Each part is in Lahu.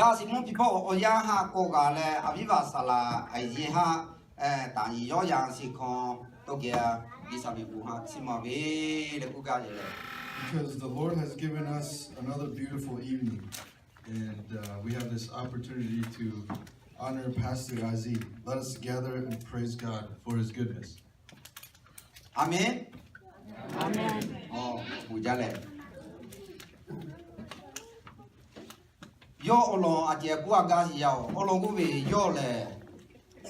Yaˇ Siˍmonˍ Piˍbaˆ awˬ yanˇ haˆ kawˆ g'a leh, a viˉ vaꞈ saˍ laꞈ Aiˍ Yeˍ haˆ, taˍ nyi yawˇ yaˇ shiˍ hkawˇ toˇ geh a, G'uiˬsha ve bon haꞈ chiˇ maˍ ve le k'oˆ gaˇ ve le. Because the Lord has given us another beautiful evening, and uh, we have this opportunity to honor Pastor Aziz. Let us gather and praise God for his goodness. Aˍmenˍ. Aˍmenˍ. Awˬ, bon jaˇ leh, yawˇ awˬ lawn a ceh k'oˆ a gaˇ shiˍ yaˇ-oˬ. Awˬ lawn k'oˆ ve yawˇ lehˬ,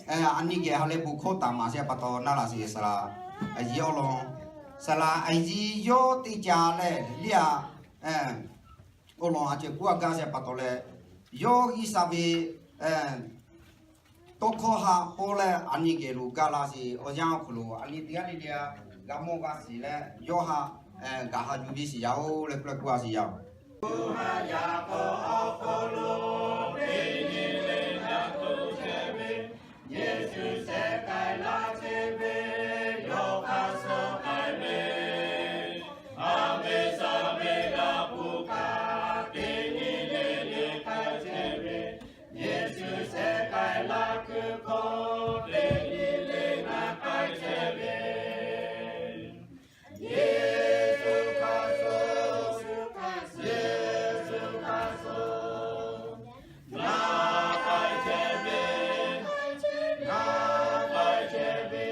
a nyi geh ha leh bon hkawˇ taˍ maˍ sheˍ pa taw naˇ laˬ sheˍ saˍ laꞈ Aiˍ Yeˍ awˬ lawn. Saˍ laꞈ Aiˍ Yeˍ yawˇ teˇ ca lehˬ liˇ a, awˬ lawn a ceh k'oˆ a gaˇ sheˍ pa taw leh, yawˇ G'uiˬsha ve tawˇ hkawˇ haꞈ pawˇ leh a nyi geh lo gaˬ laˇ sheˍ. Awˬ yanˇ awˬ hk'aw lo a nyi teˇ g'aˇ le le a g'a mawˇ g'a shiˍ leh, yawˇ haꞈ gaˬ ha yuˬ ve shiˍ yaˇ-oˬ leh k'oˆ leh k'oˆ a shiˍ yaˇ-oˬ. Awˬ ha yaꞈ k'aw awˬ hk'aw lo teˇ nyi le ngaˬ tuˬ chehˇ ve, Yeˍsuˆ shehˍ k'ai laˇ chehˇ ve, yawˇ hk'a suh k'ai ve, a ve shaˍ ve g'a hpu kaꞈ teˇ nyi le le k'ai chehˇ ve, Yeˍsuˆ shehˍ k'ai laˇ kuiˬ hk'aw teˇ nyi le ngaˬ k'ai chehˇ ve. Yeˍsuˆ hk'a suh, Yeˍsuˆ hk'a suh, ngaˬ k'ai chehˇ ve, ngaˬ k'ai chehˇ ve.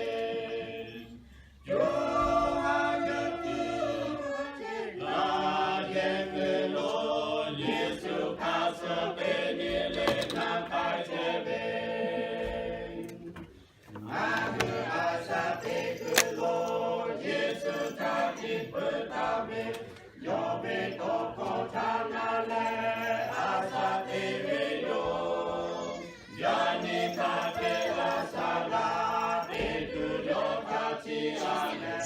Yawˇ ha geh tuˬ, ngaˬ geh kuiˬ lo, Yeˍsuˆ hk'a suh teˇ nyi le ngaˬ k'ai chehˇ ve. Ngaˬ hui a shaꞈ teꞈ kuiˬ lo Yeˍsuˆ htaꞈ tiꞈ peuˬ taˍ ve, yawˇ ve tawˇ hkawˇ htaꞈ na leh a shaꞈ teꞈ ve yoˬ. Yaꞈ nyi hk'a hk'e a shaꞈ g'a teꞈ tuˬ yawˇ htaꞈ chiˇ a leh,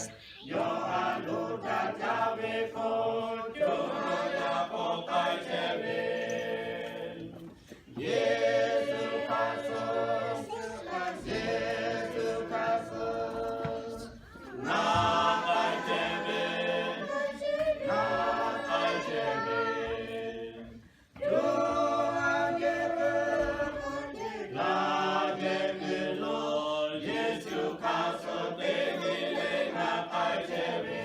yawˇ a loˍ htaꞈ caˇ ve hk'aw, co ha yaˇ k'awꞈ k'ai chehˇ ve. Yeˍsuˆ hk'a suh, Yeˍsuˆ hk'a suh, ngaˬ k'ai chehˇ ve, ngaˬ k'ai chehˇ ve. Yawˇ ha geh tuˬ, ngaˬ geh kuiˬ lo, Yeˍsuˆ hk'a suh teˇ nyi le ngaˬ k'ai chehˇ ve.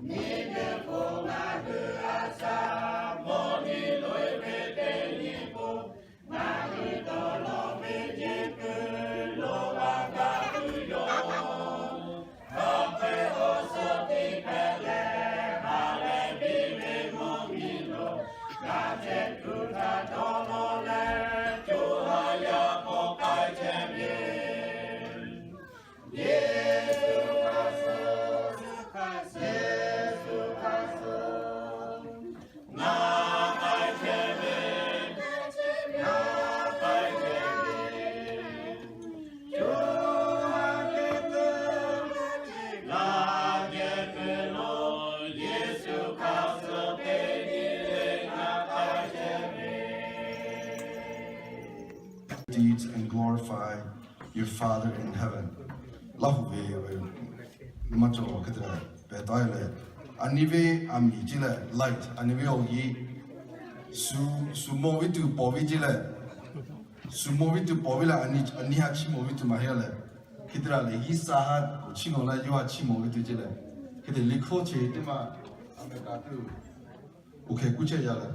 Nyi teˇ hk'oˆ ngaˬ hui a shaꞈ mawˇ nyi loꞈ-e ve teˇ nyi hk'oˆ, ngaˬ hui dawˇ law ve nyi kuiˬ lo g'a gaˬ tuˬ yoˬ. Hk'a hk'e awˬ suhˍ tiꞈ hpehꞈ leh, ha leh biˇ ve mvuhˇ miˬ lo, g'a chehˇ tuˬ htaꞈ dawˇ law leh, co ha yaˇ k'awꞈ k'ai chehˇ ve. Yeˍsuˆ hk'a suh, Yeˍsuˆ hk'a suh, ngaˬ k'ai chehˇ ve, ngaˬ k'ai chehˇ ve. Yawˇ ha geh tuˬ, ngaˬ geh kuiˬ lo, Yeˍsuˆ hk'a suh teˇ nyi le ngaˬ k'ai chehˇ ve. Deeds and glorify your Father in heaven. Laˇ huˍ ve maˇ cawˬ hk'e te leh, pehˬ taˉ leh, a nyi ve a miˍ ce leh, light, a nyi ve awˬ yiˇ, shu, shu mawˬ ve tuˬ pawˍ ve ce leh, shu mawˬ ve tuˬ pawˍ ve leh, a nyi, a nyi ha chiˇ mawˬ ve tuˬ maˇ heˆ leh, hk'e te leh G'uiˬsha ha k'oˍ chiˇ mawˬ leh, yawˇ ha chiˇ mawˬ ve tuˬ ce leh, hk'e te liꞈ hkawˇ chi teˇ maˇ a meh ka tuˬ, oˇ hk'e kuˇ chehˇ yaˇ leh.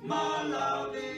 maˇ la ve.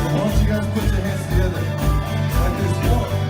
I want you guys to put your hands together like this. Come on.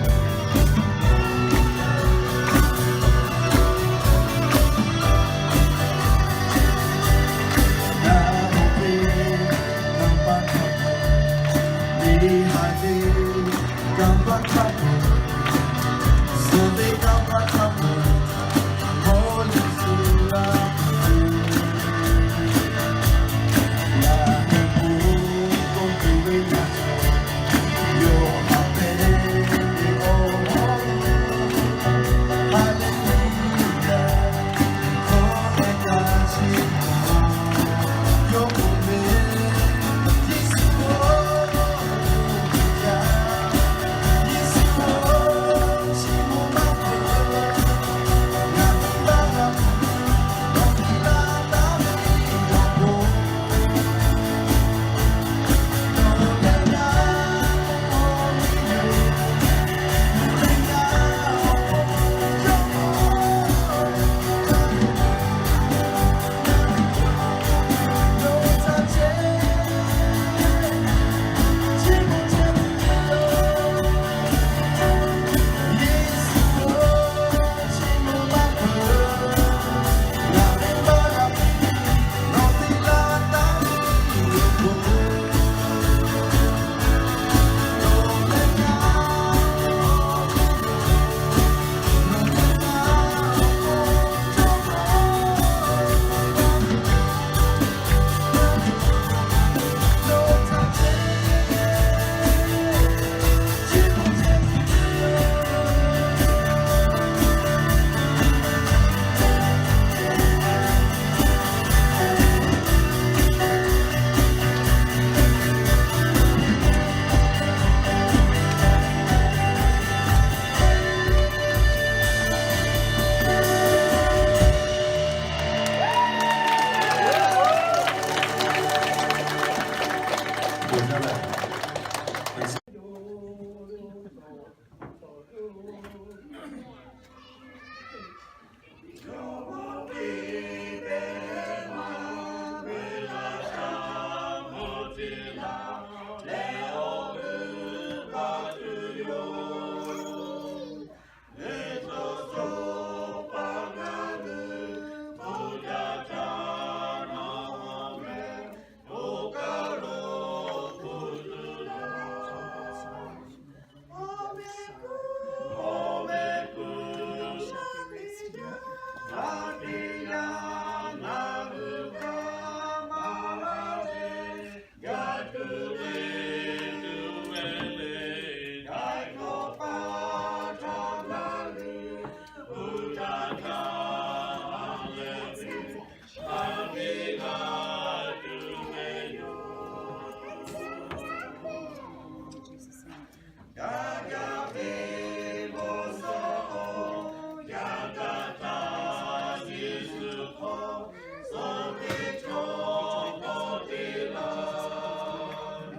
Yaˇ yaˇ ve bon saw-oˬ, yaˇ daꞈ taˍ Yeˍsuˆ hk'aw, suh ve chaw k'awꞈ te laˇ.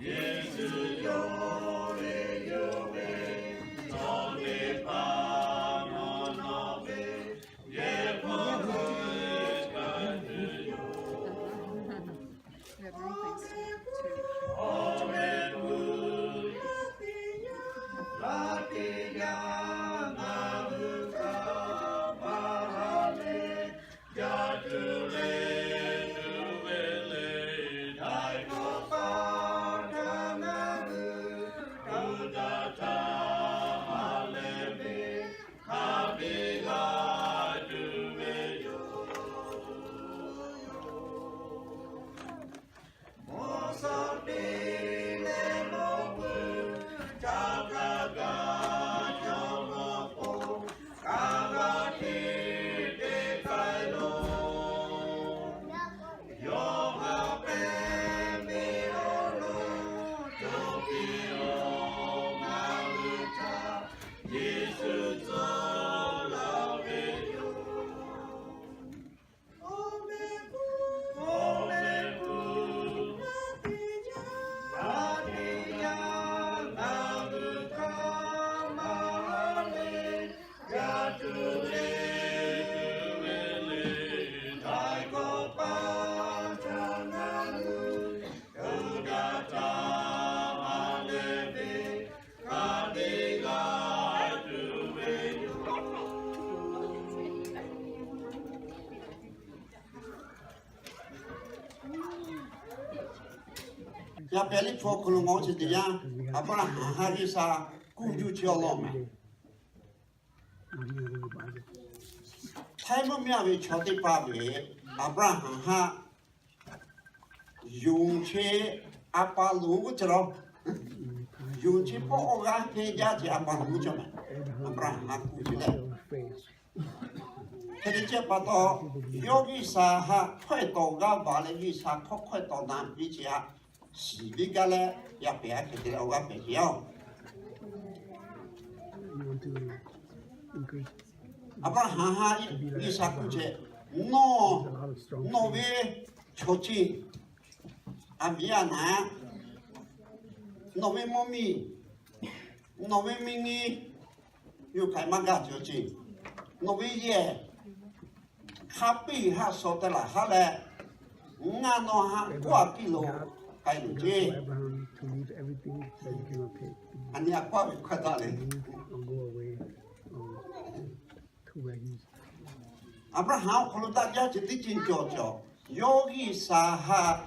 Yeˍsuˆ yawˇ ve yawˇ ve, chaw teˇ hpaˍ nawˬ nawˬ ve, yehˬ hpawˇ ve kaꞈ tuˬ yoˬ. Yaˇ pehˍ liˇ hpu awˬ hk'aw lo ngaˬ hui chi teˇ yanˇ, Aˍbraˍhanˍ haˉ G'uiˬsha kuˇ juˇ chi awˬ lawn mehˍ. Htaiˇ mvuhˇ miˬ ve chaw teˇ hpaˍ ve Aˍbraˍhanˍ haˉ yonˍ chi a pa loˍ g'uˇ cawˬ la. Yonˍ chi pawˆ awˬ g'aˇ hehnˇ jaˇ ce a pa loˍ g'uˇ cawˬ mehˍ. Aˍbraˍhanˍ haˉ kuˇ ce leh, hk'e te ce pa taw, yawˇ G'uiˬsha haˉ hkawehˇ tawˍ g'aˇ baˬ leh G'uiˬsha hkawˇ hkawehˇ tawˍ na piˇ ce a shiˍ biˇ gaˇ leh, yaˇ pehˍ haˉ hk'e te leh awˬ g'aˇ pehˍ ce yaˇ-oˬ. Aˍbraˍhanˍ haˉ G'uiˬsha kuˇ ce, nawˬ, nawˬ ve chaw chi, a miˍ yaˇ naˍ, nawˬ ve mvuhˇ miˬ, nawˬ ve miˇ nyi, yawˇ hk'aˬ maˇ gaˇ cawˬ ce. Nawˬ ve yehˬ hk'a piˇ haˆ shaw te laˬ haˉ leh, ngaˬ nawˬ haꞈ kawˆ a piˇ lo k'ai loˬ ce. A nyi a kawˆ ve hkawˇ taˆ le. Aˍbraˍhanˍ awˬ hk'aw lo daꞈ jaˇ ce teˇ ceuˬ cawˬ cawˬ, yawˇ G'uiˬsha haˉ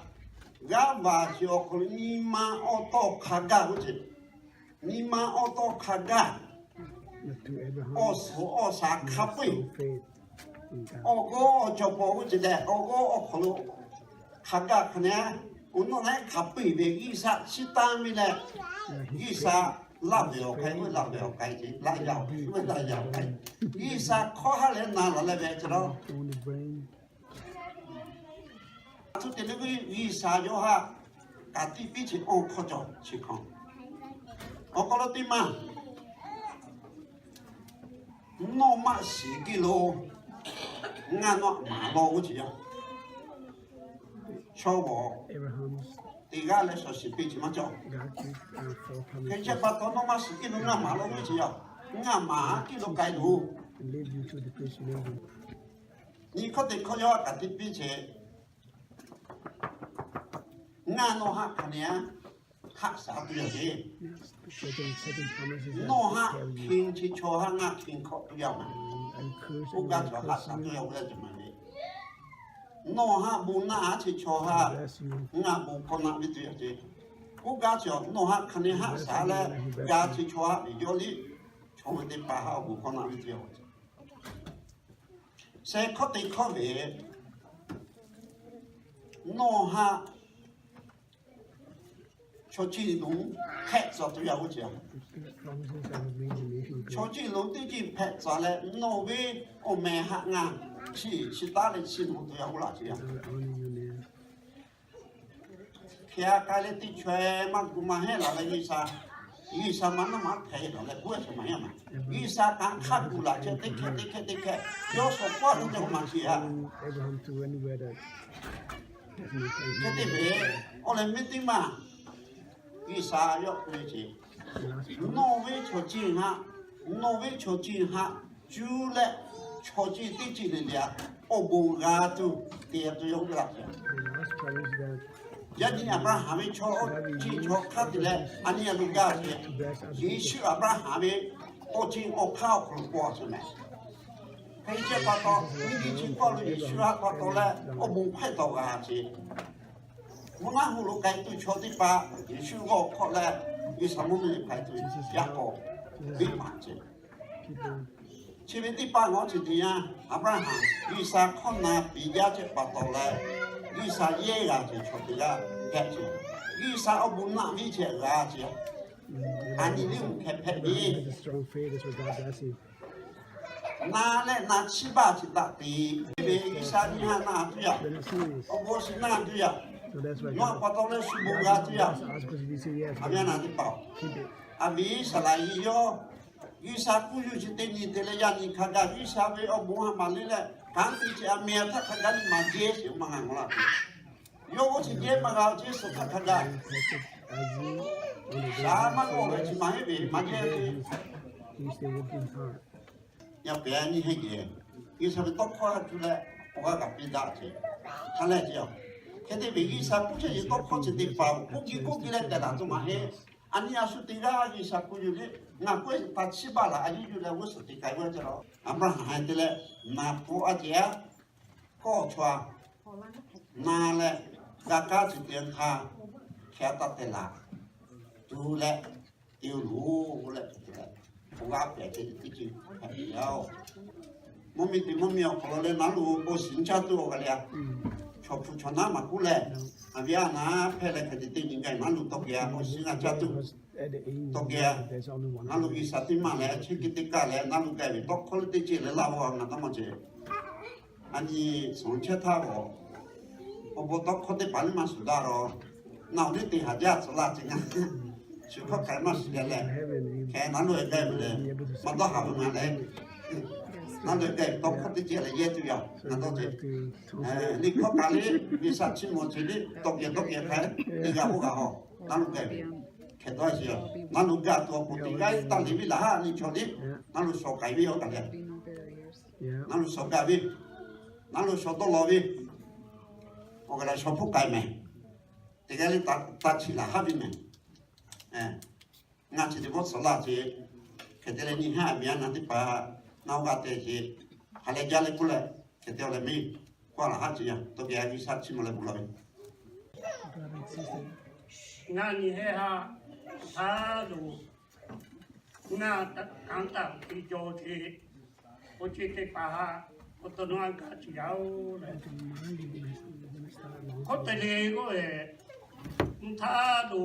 g'aˇ baˬ ce awˬ hk'aw lo nyi ma awˬ tawˇ hk'a gaˇ g'uˇ ce. Nyi ma awˬ tawˇ hk'a gaˇ, awˬ suhˍ awˬ shaˍ hk'a peu-eˬ, awˬ g'awˇ awˬ cawˬ paw g'uˇ ce leh awˬ g'awˇ awˬ hk'aw lo hk'a gaˇ hk'a neh, awˬ nawˉ leh hk'a peu-eˬ ve G'uiˬsha chiˇ taˇ ve leh, G'uiˬsha laˇ ve awˬ k'ai, laˇ ve awˬ k'ai ce, laˇ yaˇ awˬ k'ai, laˇ yaˇ awˬ k'ai, G'uiˬsha hkawˇ haˉ leh na laˬ leh ve ce la. A htoꞈ te leh G'uiˬsha yawˇ haˉ ka tiꞈ piˇ ce awˬ hkawˇ cawˬ chi hk'aw, awˬ hk'aw lo teˇ maˬ, nawˬ maˇ shiˍ kiˇ lo, ngaˬ nawˬ maˍ law g'uˇ ce yaˇ. Chaw g'awˬ teˇ g'aˇ leh shaw shiˍ piˇ ce maˇ cawˬ. Hk'e ce pa taw nawˬ maˇ shiˍ kiˇ lo ngaˬ maˍ law g'uˇ ce yaˇ. Ngaˬ maˍ kiˇ lo k'ai loˬ. Nyi hkawˇ teˇ hkawˇ yawˇ haˉ ka tiꞈ piˇ ce, ngaˬ nawˬ haˉ hk'aˬ neh haˆ shaˍ tuˬ yaˇ le. Nawˬ haˉ hkin chi chaw haˉ ngaˬ hkin hkawꞈ tuˬ yaˇ ma. Oˇ gaˇ chaw haˆ shaˍ tuˬ yaˇ g'uˇ yaˇ ce ma le. Nawˬ haˉ bon naˆ haˉ chi chaw haˉ ngaˬ bon hkawˇ naˆ viˇ tuˬ yaˇ ce. Oˇ gaˇ chaw nawˬ haˉ hk'aˬ neh haˆ shaˍ leh, gaˇ chi chaw haˉ ve yawˇ liˇ chaw ve teˇ hpaˍ haˉ awˬ bon hkawˇ naˆ viˇ tuˬ yaˇ ce. Sheh hkawˇ teˇ hkawˇ ve, nawˬ haˉ chaw chi lonˉ hpehꞈ tcuh tuˬ yaˇ g'uˇ ce yaˇ. Chaw chi lonˉ teˇ ceuˬ hpehꞈ tcuh leh nawˬ ve awˬ meh haˆ ngaˬ chi chi taˉ leh chi mvuh tuˬ yaˇ g'uˇ laˬ ce yaˇ. Hk'e a k'ai leh teˇ chaweh maˇ gu maˇ heˆ laˬ leh G'uiˬsha G'uiˬsha maˇ naˇ maˇ hpehꞈ lawˬ leh k'oˆ ve chaw maˇ heˆ maˬ. G'uiˬsha kanˉ hk'aˇ kuˬ laꞈ chehˇ teˇ hkehˇ teˇ hkehˇ teˇ hkehˇ yawˇ shawˍ k'oˆ a ve teˇ hk'aw maˇ shiˍ ha. Hk'e te ve, awˬ leh mehˉ teˇ maˇ G'uiˬsha yawˇ k'oˆ ve ce, nawˬ ve chaw ceuˬ haꞈ, nawˬ ve chaw ceuˬ haꞈ cuˇ leh, chaw ceuˬ teˇ ceuˬ le le a, awˬ bon g'a tuˬ te tuˬ yawˇ hui laꞈ ce. Yaꞈ nyi Aˍbraˍhanˍ ve chaw ceuˬ chaw hk'aˇ te leh a nyi a lo gaˇ ce. Yeˍsuˆ Aˍbraˍhanˍ ve awˬ ceuˬ awˬ hk'aˇ awˬ hk'aw lo paw a ce mehˬ. Hk'e te pa taw, miˬguiˬ chi hk'aw lo Yeˍsuˆ haꞈ pa taw leh awˬ bon hpehˇ tawˆ g'a ce. Mvuhˇ naˆ hoꞈ lo k'ai tuˬ chaw teˇ hpaˍ Yeˍsuˆ g'awˇ hk'awꞈ leh, G'uiˬsha mvuhˇ miˬ lo k'ai tuˬ yaˇ k'awꞈ biˇ maˍ ce. Chi ve teˇ hpaˍ ngaˬ hui chi teˇ yanˇ, Aˍbraˍhanˍ G'uiˬsha hkawˇ na piˍ jaˇ ce pa taw leh, G'uiˬsha yehˇ g'a ce chaw teˇ g'aˇ hpehꞈ ce. G'uiˬsha awˬ bon naˆ viˇ ce g'a ce. A nyi liˇ uˬ hpehꞈ hpehꞈ ve na leh na chiˇ baˆ chi taꞈ te ve G'uiˬsha nyi haꞈ na tuˬ yaˇ, awˬ bon shiˍ na tuˬ yaˇ, nawˬ pa taw leh shu bon g'a tuˬ yaˇ. A miˇ a na teˇ hpaˍ, a miˍ saˍ laꞈ yi yawˇ G'uiˬsha kuˇ yuˬ chi teˇ nyi te leh yaˇ nyi hk'a gaˬ G'uiˬsha ve awˬ bon haꞈ maˍ le leh kanˉ te ce a miˍ a htaˇ hk'a gaˬ nyi maˍ jehˇ sheˍ maˇ g'a ngaˬ laˇ tuˬ. Yawˇ oˇ chi jehˇ maˇ g'a ce suhˍ htaˇ hk'a gaˬ shaˍ maˇ k'oˆ ve chi maˇ heˆ ve maˇ jehˇ ce. Yaˇ pehˍ nyi heˆ geh G'uiˬsha ve tawˇ hkawˇ htaꞈ cuˇ leh awˬ g'aˇ kaꞈ piˇ daꞈ ce. Hk'a lehˬ ce, hk'e te ve G'uiˬsha kuˇ chehˇ ce tawˇ hkawˇ chi teˇ hpaˍ k'oˆ piˇ k'oˆ piˇ leh gaˬ daꞈ tuˬ maˇ heˆ. A nyi a shu teˇ g'aˇ G'uiˬsha kuˇ yuˬ le, ngaˬ k'oˆ ve pa chiˇ baˆ laꞈ a yuˇ yuˬ leh g'uˇ suhˍ te k'ai g'uˇ ce la. Aˍbraˍhanˍ te leh naˍ pfuhˇ a ce a, kawˆ chaw a na leh g'a kaˇ tuˬ te hk'a hkeh taˇ te laˬ tuˬ leh te loˬ leh, awˬ g'aˇ pehˍ ce teˇ ceuˬ hpehꞈ ve yoˬ. Mvuhˇ miˬ te mvuhˇ miˬ awˬ hk'aw lo leh naˉ lo awˬ shiˍ nyi caˇ tuˬ awˬ g'a le a. Chaw hpu chaw naˉ maˍ kuˉ leh, a viˉ a naˉ hpehˇ leh hk'e te teˇ nyi gaˬ naˉ lo tawˇ geh a awˬ shiˍ g'a caˇ tuˬ tawˇ geh a. Naˉ lo G'uiˬsha teˇ maˇ leh chi hk'e te kaˇ leh naˉ lo gaˬ ve tawˇ hkawˇ le teˇ ceuˬ leh laˇ g'a ngaˬ taˇ maˇ ce. A nyi suhˍ chehˇ htaˇ k'o, awˬ bon tawˇ hkawˇ teˇ hpaˍ liˇ maˇ shuˍ daꞈ la. Naˬ awˬ liˇ te haˍ jaˇ tcuh laˇ ce ngaˬ. Shu hkawˇ hk'aˬ maˇ shiˍ leh leh, hk'e naˉ lo e gaˇ ve leh, maˇ dawˇ haˍ ve ngaˬ leh, naˉ lo e gaˇ ve tawˇ hkawˇ teˇ ceuˬ leh yehˇ tuˬ yaˇ ngaˬ dawˇ ce. Liꞈ hkawˇ kaꞈ le, G'uiˬsha chiˇ mvuh ce le, tawˇ geh tawˇ geh hk'a le g'a k'oˆ g'a haw, naˉ lo gaˬ ve hk'e dawˇ ce. Naˉ lo gaˬ tuˬ awˬ pon teˇ g'aˇ taˇ le viˉ laˬ ha nyi chaw le, naˉ lo shawˍ k'ai ve yoˬ kaꞈ leh, naˉ lo shawˍ gaˬ ve, naˉ lo shawˍ dawˇ law ve, awˬ g'a leh shawˍ hpuˇ k'ai mehˍ. Teˇ g'aˇ le taˇ chi laˬ haˉ ve mehˍ. Ngaˬ chi teˇ pawˆ suhˍ laˇ ce. Hk'e te leh nyi haˉ a miˍ a na teˇ hpaˍ naˉ g'a te ce. Ha leh jaˇ leh k'oˆ leh, hk'e te awˬ leh miˇ k'oˆ laˬ haˉ ce yaˇ tawˇ geh a G'uiˬsha chiˇ mvuh leh bon laˇ ve. Ngaˬ nyi heh ha htaˇ lo ngaˬ kanˉ taˍ te jaw ce. Awˬ ceuˬ teˇ hpaˍ ha awˬ to naw a gaˬ ce yaˇ oˬ leh, hkawˇ te le k'oˆ ve, nyi htaˇ lo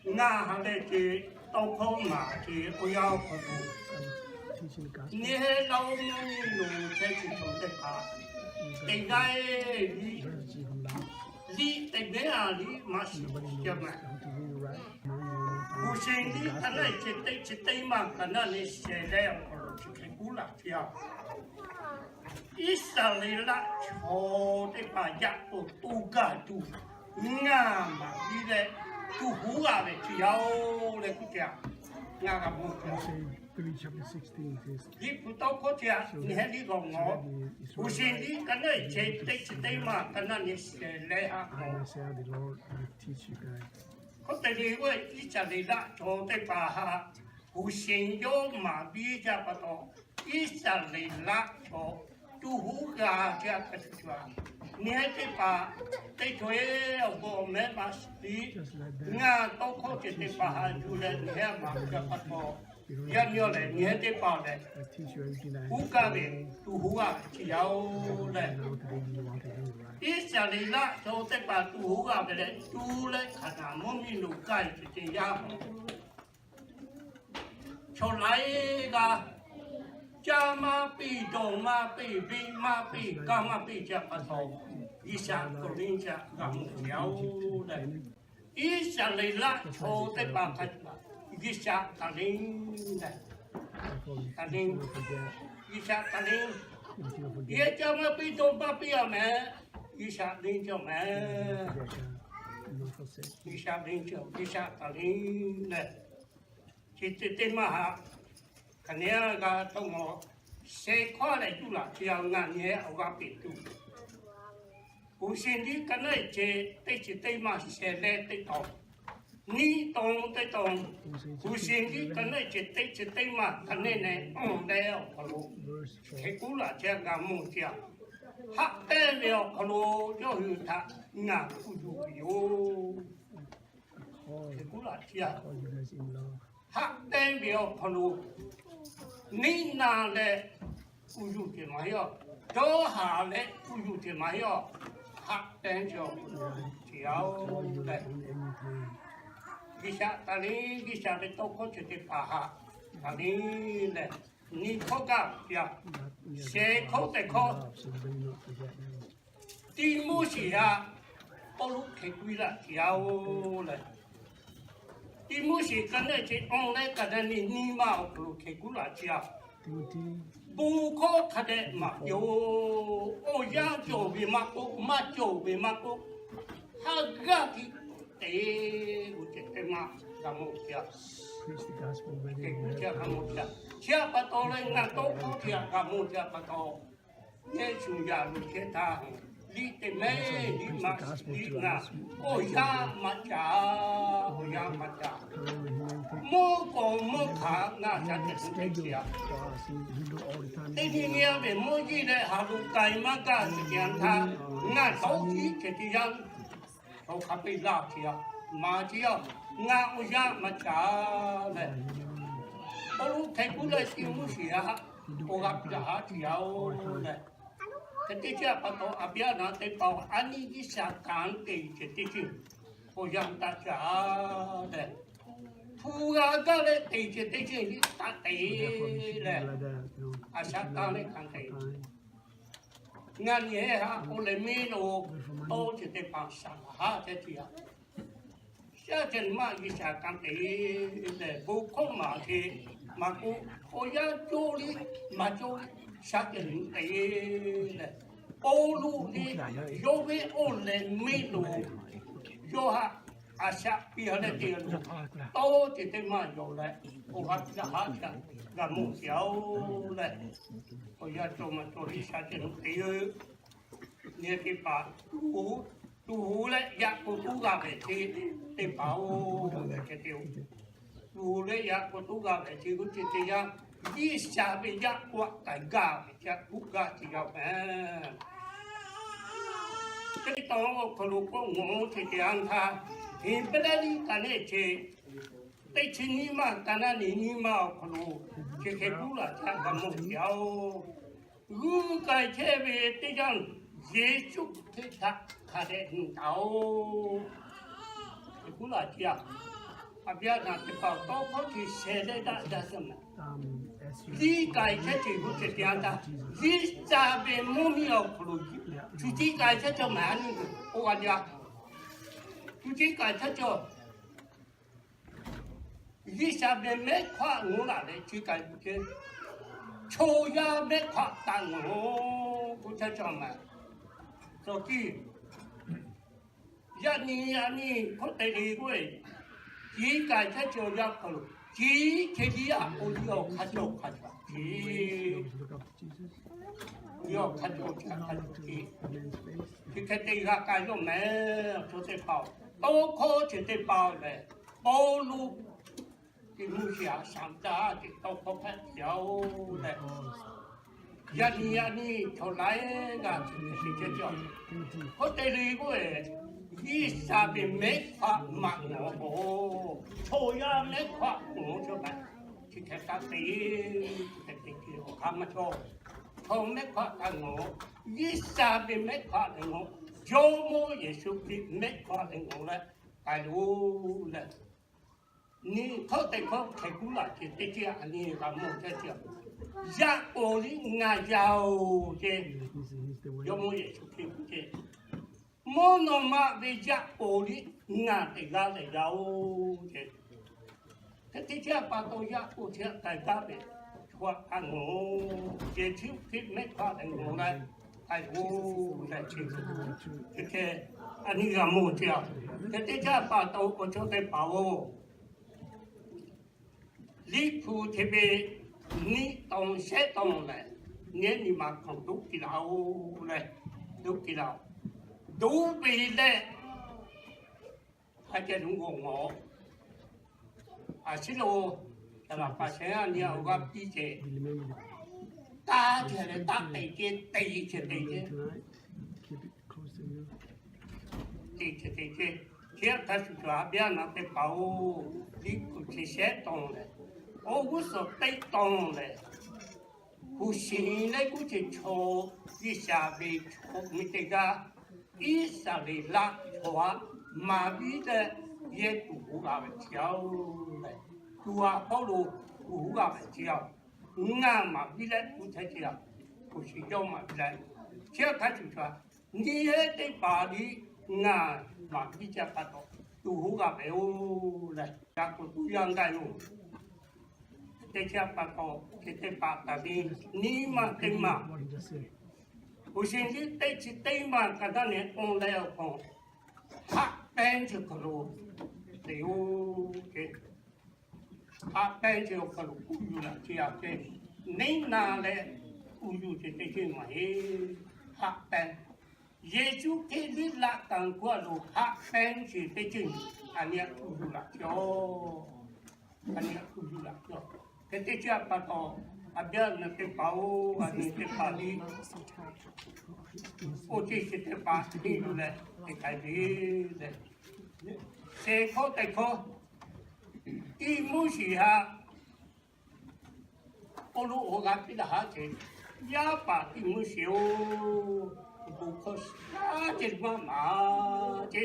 ngaˬ ha leh ce tawˇ hkawˇ maˍ ce awˬ yanˇ awˬ hk'aw lo, nyi heh laˇ oˇ mvuhˇ miˬ lo chehˇ ce chaw teˇ hpaˍ teˇ g'aˇ liˇ liˇ teˇ g'aˇ liˇ maˇ shiˍ ce maˇ. G'uˇ sheˍ liˇ ka naˉ ce teˇ chi teˇ maˇ ka naˉ le shehˍ leh awˬ hk'aw lo chi hk'e kuˉ laˬ ce yaˇ. Iˉsaˍreˍlaˆ chaw teˇ hpaˍ yaꞈ k'aw to gaˬ tuˬ ngaˬ maˍ piˇ leh, tuˬ huˉ g'a ve ce yaˇ oˬ leh k'oˆ ce a. Ngaˬ g'a mawˬ ce a. Liꞈ hpu tawˇ hkawˇ ce a, nyi heh liˇ g'aw ngawˬ. G'uˇ sheˍ liˇ ka naˉ ce teˇ chi teˇ maˇ ka naˉ le shehˍ leh a k'aw Hk'e te leh k'o, Iˉsaˍreˍlaˆ chaw teˇ hpaˍ ha G'uˇ sheˍ yawˇ maˍ piˇ jaˇ pa taw, Iˉsaˍreˍlaˆ chaw tuˬ huˉ g'a jaˇ hk'a shuˍ shuˍ a, nyi heh teˇ hpaˍ teˇ co e awˬ bon awˬ mehˉ maˇ shiˍ tiˉ, ngaˬ tawˇ hkawˇ ceuˬ teˇ hpaˍ ha yuˬ leh nyi heh maˍ jaˇ pa taw, yaˇ nyi lehˬ nyi heh teˇ hpaˍ lehˬ, huˉ kaˇ ve tuˬ huˉ g'a ve chi yaˇ oˬ leh, Iˉsaˍreˍlaˆ chaw teˇ hpaˍ tuˬ huˉ g'a ve leh, tuˬ leh Hkaˍnanˍ mvuhˇ miˬ lo kaˇ ve ceh ceh yaˇ Chaw laiˉ g'aˇ caˇ maˇ piˇ, dawˬ maˇ piˇ, biˇ maˇ piˇ, kaˇ maˇ piˇ ce pa taw, G'uiˬsha kawˬ liˇ ca g'a mawˬ ce yaˇ oˬ leh, Iˉsaˍreˍlaˆ chaw teˇ hpaˍ hk'a, G'uiˬsha taˍ le lehˬ, taˍ le, G'uiˬsha taˍ le. Yehˬ ca maˇ piˇ, dawˇ maˇ piˇ a mehˍ. G'uiˬsha le cawˬ mehˍ. G'uiˬsha le cawˬ, G'uiˬsha taˍ le lehˬ, chi teˇ maˇ haꞈ. Hk'aˬ nehˬ g'a tawˇ mawˬ, sheh hkawˇ leh tuˬ laꞈ ca ngaˬ nyi awˬ g'aˇ peꞈ tuˬ, Pu Shinˉ liˇ ka naˉ ce teˇ chi teˇ maˇ sheh leh teˇ tawn, nyiˇ tawn teˇ tawn, Pu Shinˉ liˇ ka naˉ ce teˇ chi teˇ maˇ ka nehˬ nehˬ awˬ leh awˬ hk'aw lo, hk'e kuˉ laꞈ ca g'a mawˬ ce a. Haˆ pehnˇ ve awˬ hk'aw lo yawˇ hui htaꞈ ngaˬ kuˬ yuˬ ve yoˬ. Hk'e kuˉ laꞈ ca haˆ pehnˇ ve awˬ hk'aw lo, neˇ naˆ leh kuˬ yuˬ ce maˇ heˆ a, dawˇ haˍ leh kuˬ yuˬ ce maˇ heˆ a, haˆ pehnˇ ve awˬ hk'aw lo ce a-oˬ lehˬ, G'uiˬsha taˍ le, G'uiˬsha ve tawˇ hkawˇ chi teˇ hpaˍ haꞈ taˍ le lehˬ, nyi hkawˇ gaˇ piˇ a, sheh hkawˇ teˇ hkawˇ Tiˆmoˉseˍ htaꞈ Pawˇluꞈ hk'e kuˉ laꞈ ce a-oˬ lehˬ, Tiˆmoˉseˍ ka naˉ ce awˬ leh ka naˉ nyi nyi maˇ awˬ hk'aw lo hk'e kuˉ laꞈ ce a. Bon hkawˇ hk'a dehꞈ maˍ piˇ-oˬ. Awˬ yanˇ cawˬ ve maˇ k'oˆ, maˇ cawˬ ve maˇ k'oˆ, haˉ g'aˇ tiˉ te, g'uˇ ceh teˇ maˇ g'a mawˬ ce a. Hk'e kuˉ ce a, g'a mawˬ ce a. Chi htaꞈ pa taw leh ngaˬ tawˇ hkawˇ chi htaꞈ g'a mawˬ ce a pa taw, Yeˍsuˆ yaꞈ luˬ chehˇ htaˇ, liꞈ teˇ mehˉ liꞈ maˇ shiˍ liꞈ ngaˬ awˬ yanˇ maˇ caˍ, awˬ yanˇ maˇ caˍ. Mvuhˇ k'awꞈ mvuhˇ hkanˍ ngaˬ shaˉ cehˬ teˇ chi a. Teˇ nyi nyi a ve mvuhˇ jiˇ leh haˍ loꞈ k'ai maˇ gaˇ ve teˇ yanˇ htaˇ, ngaˬ tawˇ tiˉ ceh teˇ yanˇ, chaw hk'a peꞈ laˇ ce a. Maˍ ce a, ngaˬ awˬ yanˇ maˇ caˍ lehˬ, Pawˇluꞈ hk'e kuˉ leh Tiˆmoˉseˍ htaꞈ awˬ g'aˇ piˇ daꞈ haˉ ce a-oˬ lehˬ, hk'e te ce a pa taw, a biˇ a naˍ teˇ hpaˍ a nyi G'uiˬsha kanˉ te ceh teˇ ceuˬ awˬ yanˇ taˇ caˍ lehˬ, hpu g'a gaˇ leh te ceh teˇ ceuˬ liꞈ taˇ te lehˬ, a shaꞈ tanˇ leh kanˉ te Ngaˬ nyi hehˉ haꞈ k'oˆ leh miˇ lo tawˇ ceuˬ teˇ hpaˍ shaˍ laˬ haˉ chehˇ ce a. Shaˉ cehˬ maˇ G'uiˬsha kanˉ te lehˬ, bon hkawˇ maˍ ce maˇ k'oˆ, awˬ yanˇ cawˇ liˇ maˇ cawˇ, shaˉ cehˬ te lehˬ, Pawˇluꞈ ve yawˇ ve awˬ leh miˇ lo yawˇ haꞈ a shaꞈ piˇ ha leh te a lo, tawˇ ceuˬ teˇ maˇ yawˬ leh, awˬ g'aˇ piˇ daꞈ haˉ ca g'a mawˬ ce a-oˬ lehˬ, awˬ yanˇ cawˇ maˇ cawˇ liˇ shaˉ cehˬ te Nyi teˇ hpaˍ tuˬ hoꞈ leh yaꞈ k'aw toˉ g'a ve ce teˇ hpaˍ-oˬ, tuˬ hoꞈ leh yaꞈ k'aw toˉ g'a ve ce g'uˇ ce teˇ yanˇ, G'uiˬsha ve yaˇ k'aw k'ai gaˇ ve ce kuˉ gaˇ ce yaˇ-oˬ mehˍ. Teˇ tawn awˬ hk'aw lo k'oˆ ngawˬ ce teˇ yanˇ htaˇ, Heˍbrehˇ liꞈ ka nehˬ ce teˇ chi nyiˇ maˇ ka naˉ nyi nyiˇ maˇ awˬ hk'aw lo, chi hk'e kuˉ laꞈ ca g'a mawˬ ce a-oˬ. G'uˇ k'ai chehˇ ve teˇ yanˇ, Yeˍsuˆ Hkriꞈ htaꞈ hk'a dehꞈ nyi taˍ-oˬ. Kuˉ laꞈ ce a, a biˇ a naˍ teˇ hpaˍ tawˇ hkawˇ ce sheh leh daꞈ jaˇ suh mehˍ. G'uˇ k'ai chehˇ ce g'uˇ ce teˇ yanˇ htaˇ, G'uiˬsha ve mvuhˇ miˬ awˬ hk'aw lo, tuˬ tiˉ k'ai chehˇ cawˬ mehˍ a nyi k'oˆ g'a jaˇ. Tuˬ tiˉ k'ai chehˇ cawˬ G'uiˬsha ve mehˆ hk'aˆ ngawˬ laˬ leh chi k'ai ce, chaw yaˇ mehˆ hk'aˆ taˇ ngawˬ k'oˆ chehˇ cawˬ mehˍ. Cawˬ tiˉ, yaꞈ nyi yaꞈ nyi hkawˇ te le k'oˆ ve, chi k'ai chehˇ cawˬ yaˇ hk'aw lo, chi hk'e tiˉ yaˇ k'o, yawˇ hk'a cawˬ hk'a cawˬ ce, yawˇ hk'a cawˬ hk'a cawˬ ce, chi hk'e te g'a k'ai yawˇ mehˍ. Chaw teˇ hpaˍ-oˬ, tawˇ hkawˇ ceuˬ teˇ hpaˍ-oˬ lehˬ, Pawˇluꞈ Tiˆmoˉseˍ htaꞈ shaˍ taˇ ce tawˇ hkawˇ hpehꞈ ce a-oˬ lehˬ, yaꞈ nyi yaꞈ nyi chaw laiˉ g'aˇ chi hk'e te cawˬ. Hkawˇ te le k'oˆ ve, G'uiˬsha ve mehˆ hk'aˆ maˇ ngawˬ k'o, chaw yaˇ mehˆ hk'aˆ ngawˬ cawˬ mehˍ. Chi hk'e taˇ te, chi hk'e te ce awˬ hk'aˇ maˇ cawˬ. Chaw mehˆ hk'aˆ taˇ ngawˬ, G'uiˬsha ve mehˆ hk'aˆ leh ngawˬ, Jawˇmawˇ Yeˍsuˆ Hkriꞈ mehˆ hk'aˆ leh ngawˬ leh k'ai loˬ lehˬ, nyi hkawˇ teˇ hkawˇ hk'e kuˉ laꞈ ce teˇ ce a nyi g'a mawˬ chehˇ ce a. Yaꞈ k'aw liˇ ngaˬ yaˇ-oˬ ce, Jawˇmawˇ Yeˍsuˆ Hkriꞈ ce, mvuhˇ naw ma ve yaꞈ k'oˍ liꞈ ngaˬ teꞈ g'aˇ leh yaˇ-oˬ ce. Hk'e te chehˇ pa taw, yaꞈ k'oˍ chi htaꞈ k'ai gaˇ ve chaw htaꞈ ngaˬ oˬ, Yeˍsuˆ Hkriꞈ mehˆ hk'aˆ leh ngaˬ leh k'ai-oˬ leh ce. Hk'e te a nyi g'a mawˬ ce a. Hk'e te chehˇ pa taw, awˬ chawˇ teˇ hpaˍ-oˬ, liꞈ hpu hk'e ve nyiˇ tawn shehˉ tawn lehˬ, nyi nyi ma hk'aw doˆ piˇ laˇ-oˬ leh, doˆ piˇ laˇ-oˬ. Doˆ ve leh, a ceh lo g'awˬ ngawˬ, a shu lo, a laˬ pa shehˍ a nyi awˬ g'aˇ piˇ ce, taˇ ce leh taˇ te ce, te ce te ce, te ce te ce. Chi htaꞈ hk'a shuˍ shuˍ a biˇ a naˍ teˇ hpaˍ-oˬ, liꞈ hpu chi shehˉ tawn lehˬ, awˬ g'uˇ suhˍ teˇ tawn lehˬ, hpu shiˍ leh kuˇ ce chaw, G'uiˬsha ve chaw mi teˇ g'aˇ, Iˉsaˍreˍlaˆ chaw aꞈ maˍ piˇ leh, yehˇ tuˬ hoˆ g'a ve chi a-oˬ leh, tuˬ aꞈ hk'aw lo tuˬ hoˆ g'a ve chi a-oˬ. Ngaˬ maˍ piˇ leh kuˇ chehˇ ce a, hpu shiˍ yawˇ maˍ piˇ leh, chi htaꞈ hk'a shuˍ shuˍ a, nyi hehˉ teˇ hpaˍ liꞈ ngaˬ maˍ piˇ ce pa taw, tuˬ hoˆ g'a ve-oˬ leh, g'a k'oˍ tuˬ yaˇ gaˇ yoˬ. Teˇ chehˇ pa taw, hk'e te paˍ taˍ ve nyi ma teˇ ma, hpu shiˍ nyiˇ teˇ chi teˇ ma ka daˇ nehˬ awˬ leh awˬ hk'aw, haˆ pehˉ chi hk'aw lo te-oˬ ce. Haˆ pehˉ chi awˬ hk'aw lo k'oˆ yuˬ laꞈ ce a ce, neˇ na leh k'oˆ yuˬ ce teˇ ceuˬ maˇ heˆ. Haˆ pehˉ, Yeˍsuˆ Hkriꞈ liꞈ laꞈ ka kuˇ a lo haˆ pehˉ chi teˇ ceuˬ, a nyi a k'oˆ yuˬ laꞈ ce a. A nyi a k'oˆ yuˬ laꞈ ce a. Hk'e te chehˇ pa taw, a biˇ a naˍ teˇ hpaˍ-oˬ, a nyi teˇ hpaˍ liꞈ, oˇ teˇ chi teˇ hpaˍ henˇ yuˬ leh te k'ai ve leh, shehˍ hkawˇ teˇ hkawˇ, Tiˆmoˉseˍ haꞈ Pawˇluꞈ awˬ g'aˇ piˇ laˬ haˉ ce, yaˇ paˍ Tiˆmoˉseˍ-oˬ, bon hkawˇ shaˉ ce maˇ maˍ ce.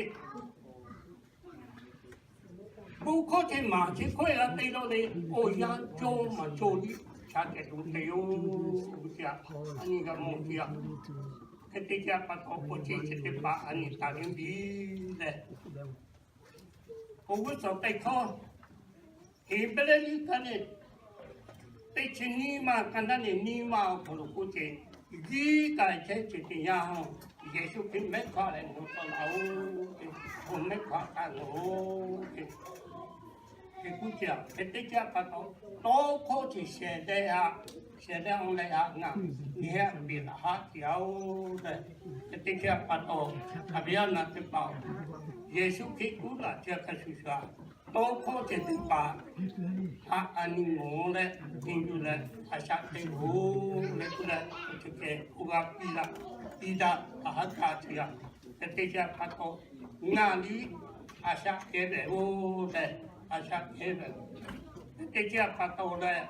Bon hkawˇ ce maˍ ce hkawˇ e g'a te la le, awˬ yanˇ cawˇ maˍ cawˇ liˇ ca kehˬ tuˬ te yoˬ. A nyi g'a mawˬ ce a. Hk'e te ce pa taw, awˬ ceuˬ chi teˇ hpaˍ a nyi taˍ ve piˇ leh, awˬ g'uˇ suhˍ teˇ hkawˇ, Heˍbrehˇ liꞈ ka nehˬ teˇ chi nyiˇ ma ka naˇ nehˬ nyiˇ ma awˬ hk'aw lo k'oˆ ce, Yiˇ kaˍ chehˇ ce teˇ yanˇ, Yeˍsuˆ Hkriꞈ mehˆ hk'aˆ leh ngaˬ hui taw laˇ-oˬ ce, awˬ mehˆ hk'aˆ taˇ ngaˬ-oˬ ce. Hk'e k'oˆ ce a, hk'e te ce pa taw, tawˇ hkawˇ ce shehˍ dehꞈ haꞈ, shehˍ dehꞈ awˬ leh haꞈ ngaˬ nyi hehˉ piˇ laˬ haˉ ce a-oˬ leh, hk'e te ce pa taw, a biˇ a naˍ teˇ hpaˍ, Yeˍsuˆ Hkriꞈ kuˇ laꞈ ce hk'a shuˍ shuˍ a, tawˇ hkawˇ ce teˇ hpaˍ haꞈ a nyi mawˬ leh, henˇ yuˬ leh, a shaꞈ teꞈ loˬ leh k'oˆ leh, awˬ ceuˬ kehˬ k'oˆ g'a piˇ laˇ, piˇ daꞈ a haˉ kaˇ ce a. Hk'e te ce pa taw, ngaˬ liˇ a shaꞈ kehˉ ve-oˬ leh, a shaꞈ kehˉ ve, hk'e te ce pa taw leh,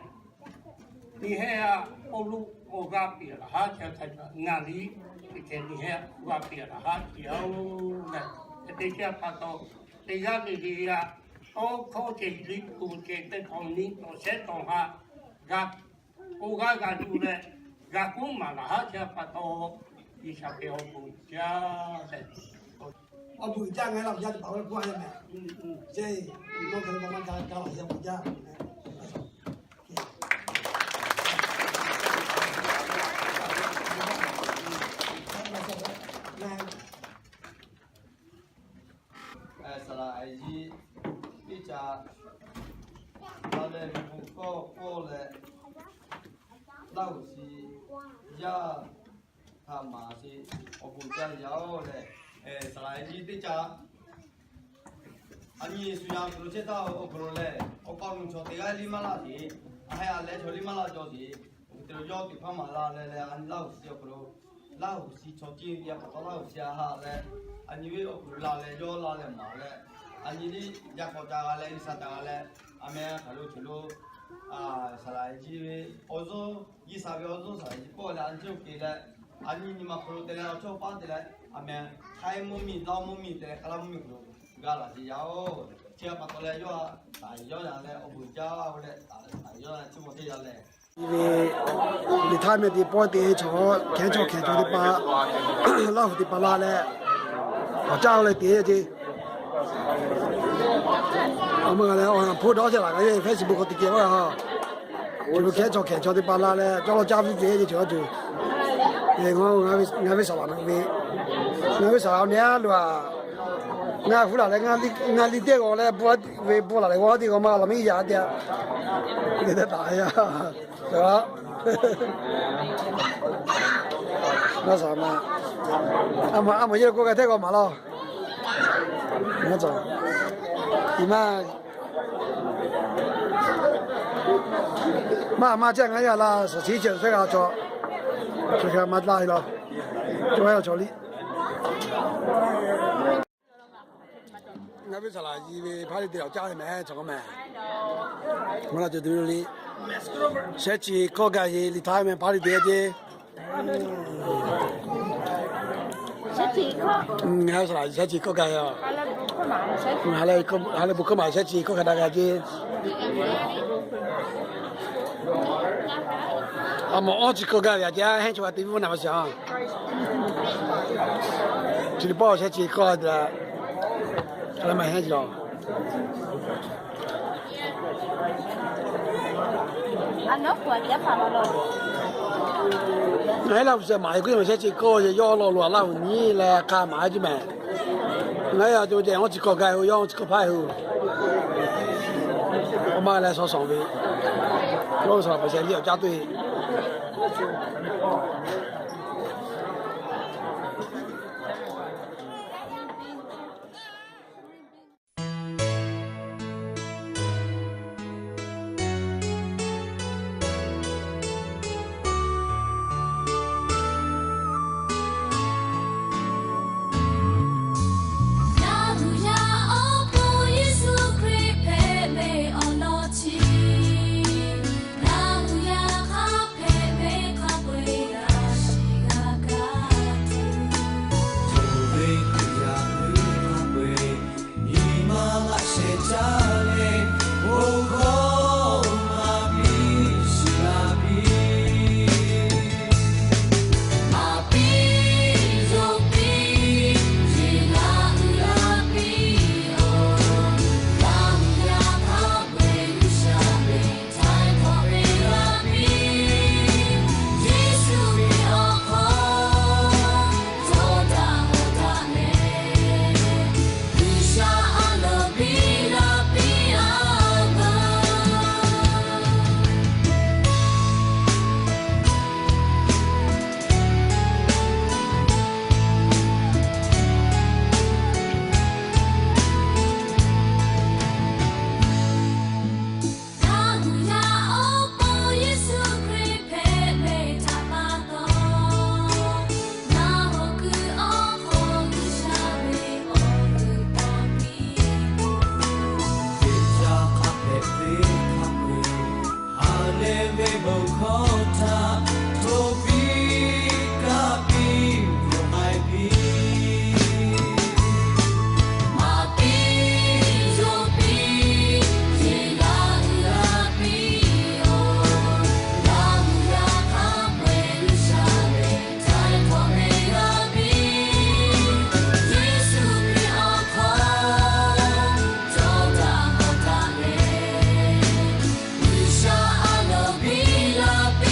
nyi hehˉ a, Pawˇluꞈ awˬ g'aˇ piˇ laˬ haˉ ce htaꞈ ngaˬ liˇ teˇ ceh nyi hehˉ awˬ g'aˇ piˇ laˬ haˉ ce a-oˬ leh, hk'e te ce pa taw, teˇ g'aˇ le le a, tawˇ hkawˇ ce liꞈ k'oˍ ce teˇ hk'awꞈ nyi tawˬ shehˉ tawˬ haꞈ g'a k'oˆ g'a g'a yuˬ leh, g'a k'oˆ maˍ laˬ haˉ ce pa taw, G'uiˬsha ve awˬ bon jaˇ leh, awˬ bon jaˇ ngaˬ hui Laˇ huˍ yaˇ teˇ hpaˍ awˬ leh k'oˆ a yaˇ mehˍ. Ceˇ, nawˬ hk'e maˇ ga ga laˬ yaˇ bon jaˇ. Saˍ laꞈ a yiˇ teˇ ca la leh, bon hkawˇ hkawˇ leh, Laˇ huˍ shi yaˇ htaꞈ maˍ sheˍ, awˬ bon jaˇ yaˇ-oˬ leh, saˍ laꞈ a yiˇ teˇ ca a nyi shu yaˇ awˬ hk'aw lo chehˇ htaˇ awˬ hk'aw lo lehˬ, awˬ pa awˬ nu chaw teˇ g'aˇ liˇ maˇ laˇ sheˍ. A heh a leh chaw liˇ maˇ laˇ cawˬ sheˍ. Awˬ hk'aw lo yawˇ teꞈ hpaˇ maˍ la leh leh, a nyi Laˇ huˍ shi awˬ hk'aw lo, Laˇ huˍ shi chaw ciˇ ve pa taw Laˇ huˍ shi a haꞈ leh, a nyi ve awˬ hk'aw lo la leh yawˇ la leh maˍ leh, a nyi liˇ yaˇ k'awꞈ ca g'a leh G'uiˬsha ca g'a leh, a meh hk'aˬ lo chaw lo saˍ laꞈ a yiˇ ve awˬ zuhˇ, G'uiˬsha ve awˬ zuhˇ saˍ laꞈ a yiˇ pawˆ leh a nyi awˬ hk'aw lo te leh, a nyi nyi ma hk'aw lo te leh awˬ chawˇ paˉ te leh, a meh hk'aiˉ mvuhˇ miˬ, dawˇ mvuhˇ miˬ te leh, hk'aˬ laˇ mvuhˇ miˬ hk'aw lo gaˇ laˬ sheˍ yaˇ-oˬ. Chi pa taw leh yawˇ a taˍ yawˇ yaˇ leh awˬ bon jaˇ-oˬ leh, taˍ yawˇ yaˇ chi maw teˇ yaˇ leh, ve liꞈ htaˇ meh te pawˆ te chaw hkehˉ chaw hkehˬ chaw teˇ hpaˍ, Laˇ huˍ teˇ hpaˍ la leh, Awˬ caˇ leh te ce. Awˬ meuˇ g'a leh awˬ hk'aw hpoˆ dawˇ ce laˬ k'o, Facebook k'awꞈ te kehˬ ve ha. Chi lo hkehˉ chaw hkehˬ chaw teˇ hpaˍ la leh cawˇ lawˇ caˇ piˇ ve ce cawˬ a ce. Ngaˬ ve saˍ laꞈ ve, ngaˬ ve saˍ laꞈ ve a loˬ a. Ngaˬ hpu laˬ leh ngaˬ liˇ teˇ g'aw leh ve bon laˬ leh g'aw teˇ g'aw maˇ la miˇ yaꞈ te a. Te teˇ htaꞈ ya. Ngaˬ saˍ ma, a ma yehˇ lo k'oˆ g'a hteˇ g'aw maˍ laˇ. Ngaˬ cawˬ, i ma, maˇ maˇ chehˇ ngaˬ yaˇ la suhˍ chi ceuˬ hk'e g'a chaw, chi hk'e maˇ laˇ e law, cawˇ yaˇ chaw liˇ. Ngaˬ ve saˍ laꞈ yi ve hpaˇ liˇ te awˬ caˇ ve mehˍ chaw k'o mehˍ. Maˇ la cawˬ tuˬ ve liˇ. Shehˉ chi hkawˇ gaˇ ve liꞈ htaˇ mehˍ hpaˇ liˇ te ce. Ngaˬ ve saˍ laꞈ shehˉ chi hkawˇ gaˇ ve a. Ha lehˬ bon hkawˇ maˬ shehˉ chi hkawˇ hk'a daꞈ g'a ce. A mawˬ awˇ chi hkawˇ gaˇ ve a ce, hehnˇ chaw g'a te viˉ maˇ naˬ ma shiˍ a. Chi liꞈ pawˆ shehˉ chi hkawˇ te la, a leh maˇ hehnˇ chi lawˬ. Ngaˬ hui Laˇ huˍ suhˍ maˍ e kuˇ maˬ shehˉ chi hkawˇ yawˇ law lo a Laˇ huˍ nyi leh hk'a maˍ a ce mehˍ. Ngaˬ hui a co ceh awˇ chi hkawˇ gaˇ ve hui yawˇ awˇ chi hkawˇ hpaˇ hui. Awˬ ma leh shaw shawˍ ve, yawˇ hui saˍ laꞈ pa sheh liˇ awˬ caˇ tuˬ e. Laˇ huˍ yaˇ awˬ pon Yeˍsuˆ Hkriꞈ hpehꞈ ve awˬ lawn chi, Laˇ huˍ yaˇ hk'a hpehꞈ ve hk'a peu-eˬ g'a shiˍ g'a kaˇ tuˬ, co ve Hkriꞈ yaˇ hui hk'a peu-eˬ nyi ma laꞈ sheh caˇ leh, bon hkawˇ maˍ piˇ shiˍ la piˇ. Maˍ piˇ yonˍ piˇ ce, Laˇ huˍ yaˇ piˇ-oˬ, Laˇ huˍ yaˇ hk'a peu-eˬ G'uiˬsha ve htaiˍ hk'awꞈ ve g'a piˇ. Yeˍsuˆ ve awˬ hk'aw co daꞈ k'oˆ daꞈ leh, G'uiˬsha a loˍ biˇ la piˇ a veuˬ. Laˇ huˍ yaˇ awˬ pon Yeˍsuˆ Hkriꞈ hpehꞈ ve htaꞈ pa taw, ngaˬ hawˬ kuiˬ awˬ hk'aw G'uiˬsha ve awˬ g'euˆ tawˇ piˇ-oˬ. Hkriꞈ yaˇ hk'a hpehꞈ ve hk'a peu-eˬ, ha lehˬ ve bon hkawˇ htaꞈ hto piˇ kaˇ piˇ bvuhꞈ k'ai piˇ. Maˍ piˇ yonˍ piˇ ce, Laˇ huˍ yaˇ piˇ-oˬ, Laˇ huˍ yaˇ hk'a peu-eˬ G'uiˬsha ve htaiˍ hk'awꞈ ve g'a piˇ. Yeˍsuˆ ve awˬ hk'aw co daꞈ k'oˆ daꞈ leh, G'uiˬsha a loˍ biˇ la piˇ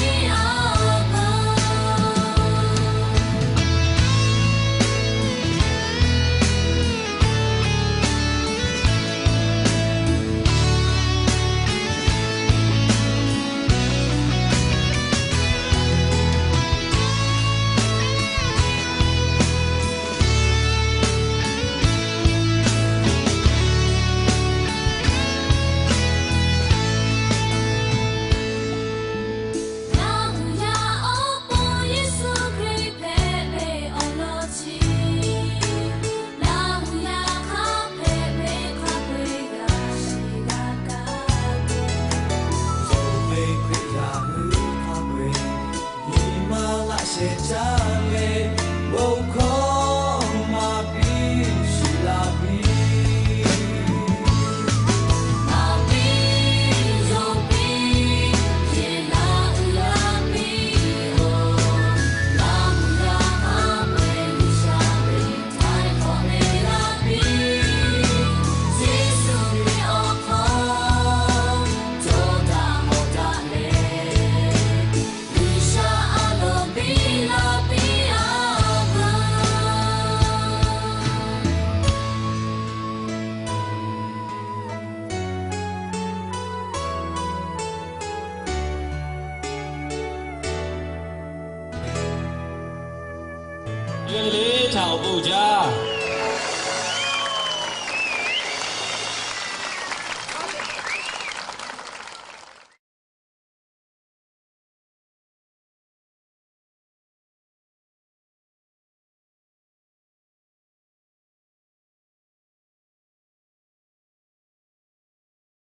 awˬ bon jaˇ.